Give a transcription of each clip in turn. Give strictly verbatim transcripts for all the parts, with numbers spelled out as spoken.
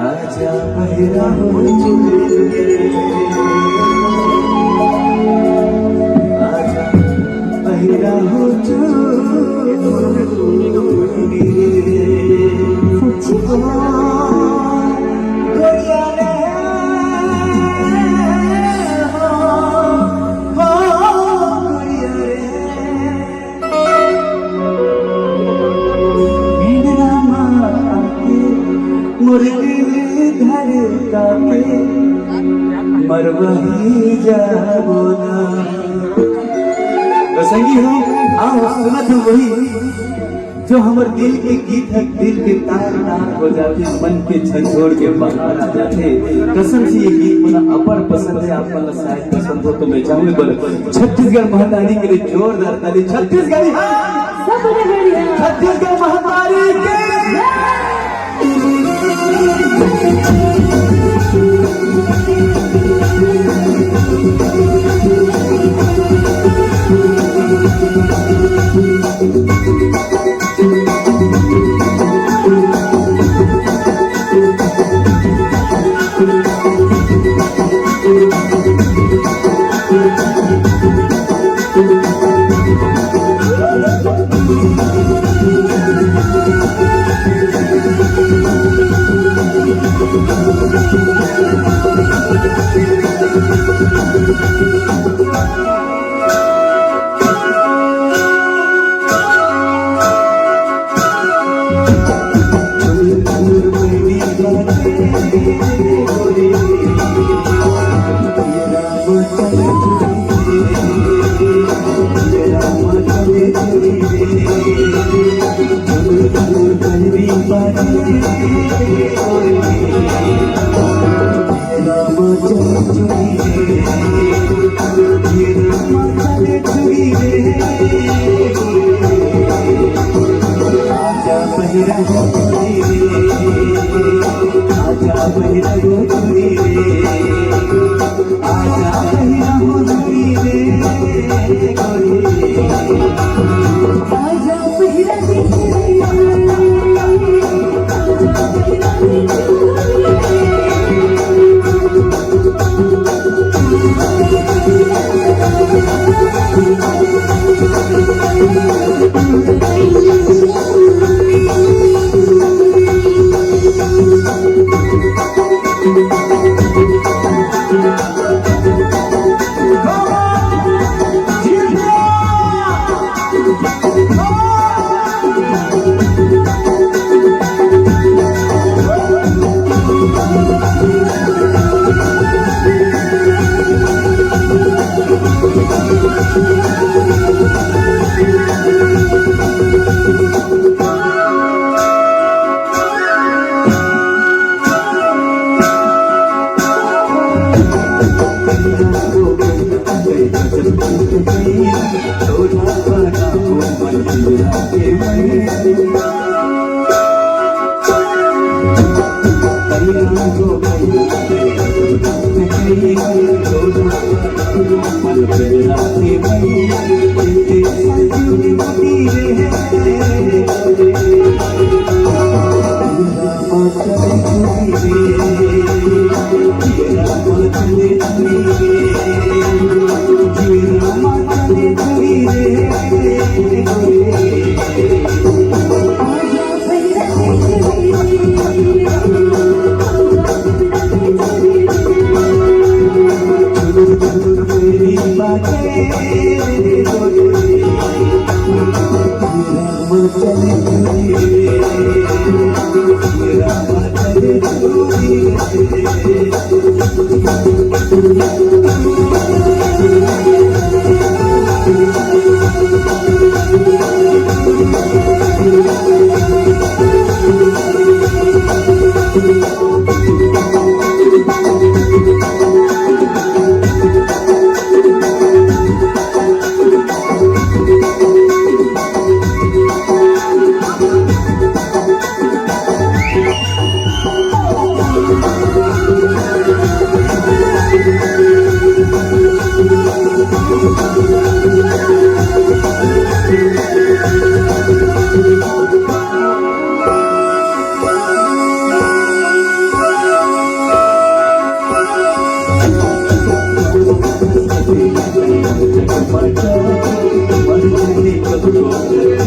आजा बहिरा हो चुरी रे। आजा बहिरा हो चुरी रे। सच्ची? गोरिया रे, हो, हो, गोरिया रे। मेरा माँ आके मोर दिल धड़का के मरवाही जाबो ना। तो संगी हो, आओ सुनत हो वही जो हमर दिल के गीत है, दिल के तार तार हो जाथे, मन के झंझोड़ के बाहर आ जाथे। कसम से ये गीत मोला अब्बड़ पसंद है, आप मन ला शायद पसंद हो, तो मैं चाहूँ एक बार छत्तीसगढ़ महतारी के लिए जोरदार ताली। छत्तीसगढ़ी, हाँ। सब बड़े बढ़िया। छत्तीसगढ़ महतारी के।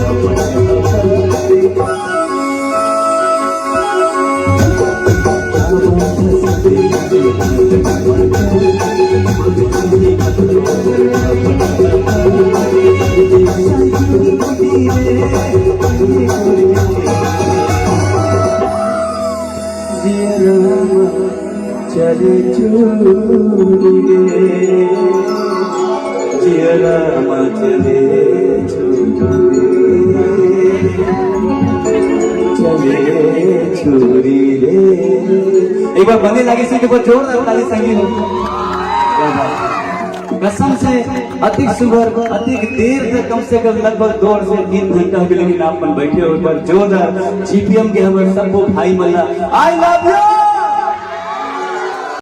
जियरा मा चले छुरी रे, जियरा मा चले छुरी रे, चले छुरी रे। एक बार बने लगे से एक बार जोरदार ताली संगी हो। क्या बात है। कसम से अधिक सुघर, अधिक देर तक, कम से कम लगभग दो से तीन घंटा हो गया, लेकिन आप मन बैठे हो। एक बार जोरदार जीपीएम के हमर सबको भाई मन ला I love you।